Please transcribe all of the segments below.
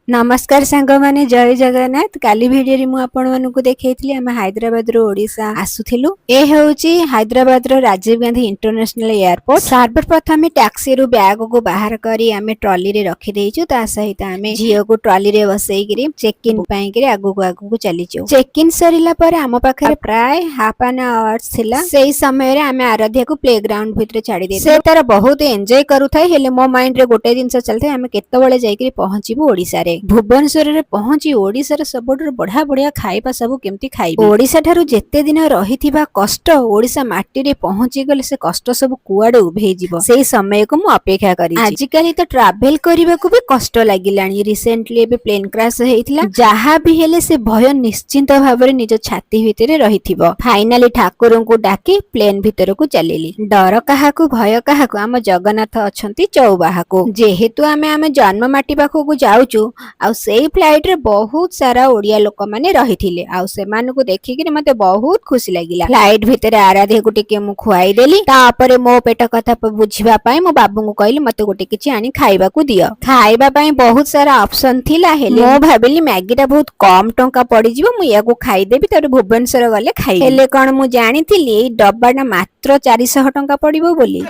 ନମସ୍କାର ସାଙ୍ଗମାନେ, ଜୟ ଜଗନ୍ନାଥ। କାଲି ଭିଡ଼ିଓରେ ମୁଁ ଆପଣମାନଙ୍କୁ ଦେଖେଇଥିଲି, ଆମେ ହାଇଦ୍ରାବାଦରୁ ଓଡ଼ିଶା ଆସୁଥିଲୁ। ଏ ହେଉଛି ହାଇଦ୍ରାବାଦର ରାଜୀବ ଗାନ୍ଧୀ ଇଣ୍ଟରନ୍ୟାସନାଲ ଏୟାରପୋର୍ଟ। ସର୍ବପ୍ରଥମେ ଟ୍ୟାକ୍ସିରୁ ବ୍ୟାଗକୁ ବାହାର କରି ଆମେ ଟ୍ରଲିରେ ରଖିଦେଇଛୁ। ତା ସହିତ ଆମେ ଝିଅକୁ ଟ୍ରଲିରେ ବସେଇକିରି ଚେକ୍ ଇନ୍ ପାଇଁକିରି ଆଗକୁ ଆଗକୁ ଚାଲିଛୁ। ଚେକ୍ ଇନ୍ ସରିଲା ପରେ ଆମ ପାଖରେ ପ୍ରାୟ ହାଫ ଆନ୍ ଆୱାର୍ସ ଥିଲା। ସେଇ ସମୟରେ ଆମେ ଆରାଧ୍ୟାକୁ ପ୍ଲେ ଗ୍ରାଉଣ୍ଡ ଭିତରେ ଛାଡି ଦେଇଥିଲୁ। ସେ ତାର ବହୁତ ଏନ୍ଜୟ କରୁଥାଏ। ହେଲେ ମୋ ମାଇଣ୍ଡରେ ଗୋଟେ ଜିନିଷ ଚାଲିଥାଏ, ଆମେ କେତେବେଳେ ଯାଇକିରି ପହଞ୍ଚିବୁ ଓଡ଼ିଶାରେ। ଭୁବନେଶ୍ୱରରେ ପହଞ୍ଚି ଓଡ଼ିଶାର ସବୁଠାରୁ ବଢିଆ ବଢିଆ ଖାଇବା ସବୁ କେମିତି ଖାଇବି। ଓଡ଼ିଶା ଠାରୁ ଯେତେ ଦିନ ରହିଥିବା କଷ୍ଟ, ଓଡ଼ିଶା ମାଟିରେ ପହଞ୍ଚି ଗଲେ ସେ କଷ୍ଟ ସବୁ କୁଆଡେ ଉଭେଇଯିବ। ସେଇ ସମୟକୁ ମୁଁ ଅପେକ୍ଷା କରିଛି। ଆଜିକାଲି ତ ଟ୍ରାଭେଲ କରିବାକୁ ବି କଷ୍ଟ ଲାଗିଲାଣି। ରିସେଣ୍ଟଲି ଏବେ ପ୍ଲେନ କ୍ରାଶ ହେଇଥିଲା। ଯାହା ବି ହେଲେ ସେ ଭୟ ନିଶ୍ଚିନ୍ତ ଭାବରେ ନିଜ ଛାତି ଭିତରେ ରହିଥିବ। ଫାଇନାଲି ଠାକୁରଙ୍କୁ ଡାକି ପ୍ଲେନ ଭିତରକୁ ଚାଲିଲି। ଡର କାହାକୁ, ଭୟ କାହାକୁ, ଆମ ଜଗନ୍ନାଥ ଅଛନ୍ତି ଚଉବାହାକୁ। ଯେହେତୁ ଆମେ ଆମ ଜନ୍ମ ମାଟି ପାଖକୁ ଯାଉଛୁ, ଆଉ ସେଇ ଫ୍ଲାଇଟ ରେ ବହୁତ ସାରା ଓଡିଆ ଲୋକମାନେ ରହିଥିଲେ, ଆଉ ସେମାନଙ୍କୁ ଦେଖିକିରି ମତେ ବହୁତ ଖୁସି ଲାଗିଲା। ଫ୍ଲାଇଟ ଭିତରେ ଆରାଧ୍ୟାକୁ ଟିକେ ମୁଁ ଖୁଆଇଦେଲି। ତାପରେ ମୋ ପେଟ କଥା ବୁଝିବା ପାଇଁ ମୋ ବାବୁଙ୍କୁ କହିଲି, ମତେ ଗୋଟେ କିଛି ଆଣି ଖାଇବାକୁ ଦିଅ। ଖାଇବା ପାଇଁ ବହୁତ ସାରା ଅପସନ ଥିଲା। ହେଲେ ମୁଁ ଭାବିଲି ମ୍ୟାଗିଟା ବହୁତ କମ ଟଙ୍କା ପଡିଯିବ, ମୁଁ ୟାକୁ ଖାଇଦେବି, ତାପରେ ଭୁବନେଶ୍ୱର ଗଲେ ଖାଇବି। ହେଲେ କଣ ମୁଁ ଜାଣିଥିଲି ଏଇ ଡବାଟା ମାତ୍ର 400 ଟଙ୍କା ପଡିବ ବୋଲି?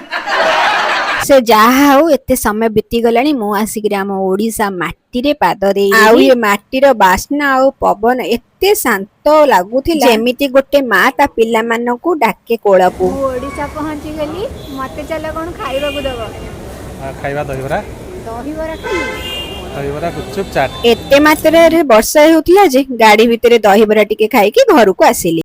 ସେ ଯାହା ହଉ, ଏତେ ସମୟ ବିତିଗଲାଣି, ମୁଁ ଆସିକିରି ଆମ ଓଡିଶା ମାଟିରେ ପାଦ ଦେଇ, ଆଉ ଏ ମାଟିର ବାସ୍ନା ଆଉ ପବନ ଏତେ ଶାନ୍ତ ଲାଗୁଥିଲା, ଯେମିତି ଗୋଟେ ମା ତା ପିଲାମାନଙ୍କୁ ଡାକେ କୋଳକୁ। ମୁଁ ଓଡ଼ିଶା ପହଞ୍ଚିଗଲି। ମତେ ଚାଲ, କଣ ଖାଇବାକୁ ଦବ? ଖାଇବା ଦହିବରା। ଦହିବରା ଖାଲି? ଦହିବରା, ଗୁପଚୁପ, ଚାଟ୍। ଏତେ ମାତ୍ରାରେ ବର୍ଷା ହେଉଥିଲା ଯେ ଗାଡି ଭିତରେ ଦହିବରା ଟିକେ ଖାଇକି ଘରକୁ ଆସିଲି।